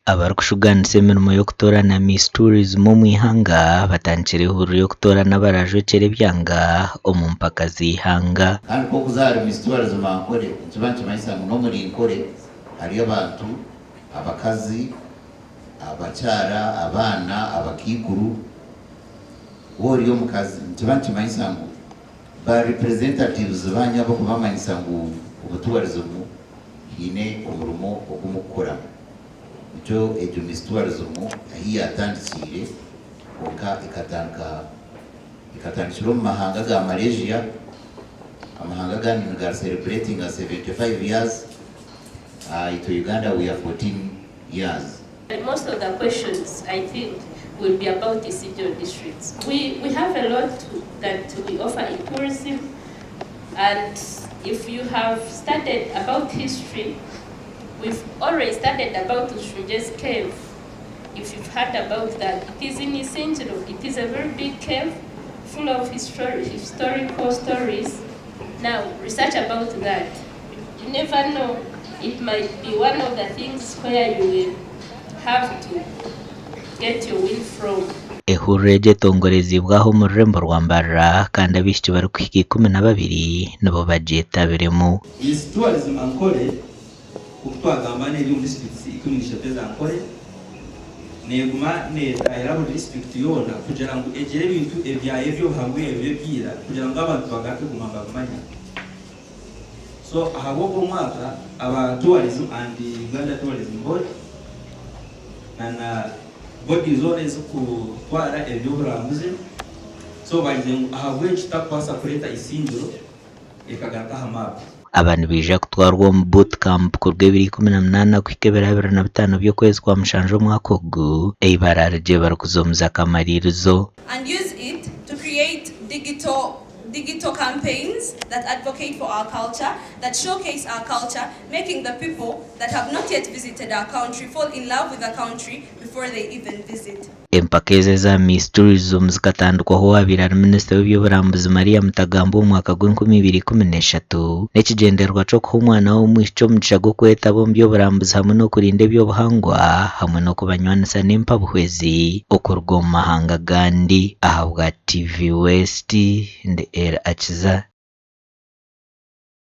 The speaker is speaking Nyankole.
Abarikushugaanisa emirimo y'okutoorana Miss Tourism omu ihanga batandikire eihuriro ry'okutoorana abarajwekyera ebyanga omu mpaka z'eihanga. Kandi ku orikuza ahari Miss Tourism Ankole nikiba nikimanyisa ngu n'omuri Nkore hariyo abantu, abakazi, abakyara, abaana, abakaikuru. Waaba ori omukazi nikiba nikimanyisa ngu ba representatives baanyu ab'okubamanyisa ngu omu tourism haine omurimo ogu murikukora. Nikyo egyo Miss Tourism ahi yaatandikiire kwonka ekatandika ekatandikira omu mahanga ga Malaysia, amahanga agandi niga celebratinga 75 years, itwe Uganda we are 14 years. Most of the questions I think will be about Isingiro districts. We, we have a lot to, that we offer in tourism and if you have studied about history, we've already studied about Ushunje's cave. If you've heard about that, it is in Isingiro. It is a very big cave full of historical stories. Now, research about that. You never know, it might be one of the things where you will have to get your win from. Ehururu egi etongoreziibwe aha omu rurembo rwa Mbarara kandi abaishiki barikuhika 12 nibo bagyetabiremu. Miss Tourism Ankole nk'oku twagamba n'eri omu disiturikiti 13 eza Ankole, neeguma neetahira buri disiturikiti yoona kugira ngu egire ebintu ebyayo eby'obuhangwa ebyo eby'ira kugira ngu abantu bagaruke kuguma nibabimanya. So ahabw'ogu omwaka aba Tourism and Uganda Tourism Board na na body zoona ezikutwara eby'oburambuzi so bagizire ngu ahabw'enki tutakubaasa kureeta Isingiro ekagaruka aha map. Aba nibaija kutwarwa omu Boot Camp kuruga ebiro 18 kuhika ebiro 25 by'okwezi kwa mushanju omwaka ogu, ei baraarugye barikuza omu z'akamariirizo. And use it to create digital digital campaigns that advocate for our culture, that showcase our culture, making the people that have not yet visited our country fall in love with the country before they even visit. Empaka ezi eza Miss Tourism zikatandikwaho owaabaire ari minisita w'eby'oburambuzi Maria Mutagamba omu mwaka gw'enkumi ibiri ikumi n'eshatu n'ekigyendererwa ky'okuha omwana w'omwishiki omugisha gw'okwetaba omu by'oburambuzi hamwe n'okurinda eby'obuhangwa hamwe n'okubanywanisa n'empabuhwezi okuruga omu mahanga agandi. Ahabwa TV West, ndi El Akiza.